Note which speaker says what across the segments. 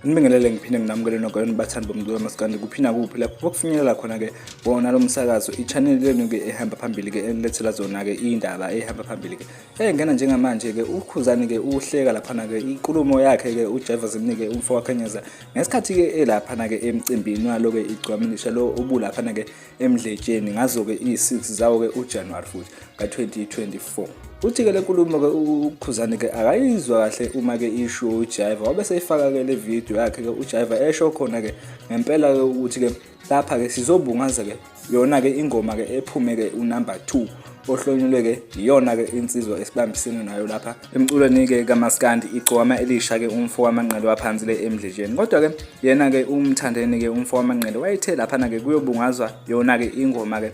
Speaker 1: Nibingelele ngiphinde nginamukele nogayoni bathandi bomculo wamaskandi kuphina kuphi lapho bokufinyelela khona ke wona lo msakazo i-channel lenu ke ehamba phambili ke elethela zona ke indaba ehamba phambili ke ngena njengamanje ke ukhuzani ke uhleka lapha na ke inkulumo yakhe ke uJaiva zimnike umfo wakhenyeza ngesikhathi ke elapha na ke emcimbini walo ke igcwamilisha lo obulapha na ke emdletsheni ngazo ke i6 zawo ke uJanuary futhi ka2024 uthi ke le nkulumo ke ukhuzani ke akayizwa kahle uma ke isho uJaiva wabe seyifaka ke le video yakhe ke uJaiva esho khona ke ngempela ke ukuthi ke lapha ke sizobungaza ke yona ke ingoma ke ephume ke unumber 2 ohlonyelwe ke iyona ke insizwa esibambisene nayo lapha emculweni ke kamaskandi igcwama elisha ke umfo wamanqele waphansi le emdletsheni kodwa ke yena ke umthandeni ke umfo wamanqele wayethe lapha na ke kuyobungazwa yona ke ingoma ke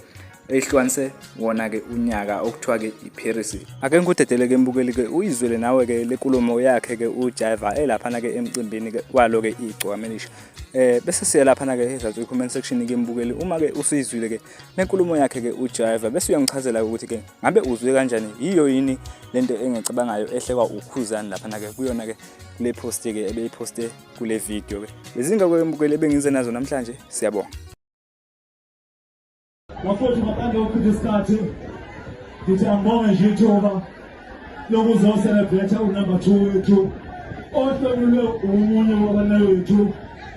Speaker 1: ehlukanise wona ke unyaka okuthiwa ke iParis ake ngikudedele ke mbukeli ke uyizwele nawe ke le nkulumo yakhe ke uJaiva elapha na ke emcimbini ke kwalo ke igcwamenisha bese siya lapha na ke ezathu comment section ke mbukeli uma ke usizwile ke le nkulumo yakhe ke uJaiva bese uyangichazela ukuthi ke ngabe uzwe kanjani yiyo yini lento engicabangayo ehlekwa ukhuzani lapha na ke kuyona ke le post ke ebeyiposte kule video ke lezinga ke mbukeli ebengize nazo namhlanje siyabonga
Speaker 2: Wafuthi mabande ukudiscard ngithi angibonge nje ithuba lokuzocelebrate unumber 2 wethu ohlomulwe umunye wabana wethu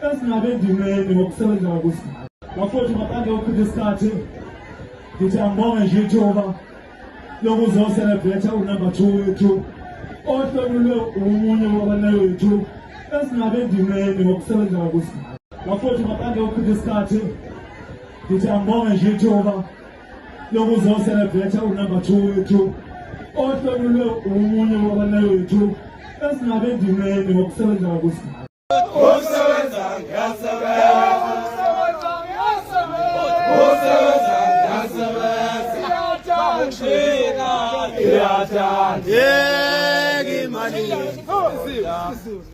Speaker 2: esingabe endimeni ngokusebenza ngokusikhathi. Wafuthi mabande ukudiscard ngithi angibonge nje ithuba lokuzocelebrate unumber 2 wethu ohlomulwe umunye wabana wethu esingabe endimeni ngokusebenza ngokusikhathi. Wafuthi mabande ukudiscard ngithi angibonge nje ithuba lokuzocelebrate unumber 2 wethu ohlomulwe umunye wabana wethu esingabe endimeni ngokusebenza ngokusikhathi.
Speaker 3: Usebenza ngiyasebenza ngiyathanda yeke imali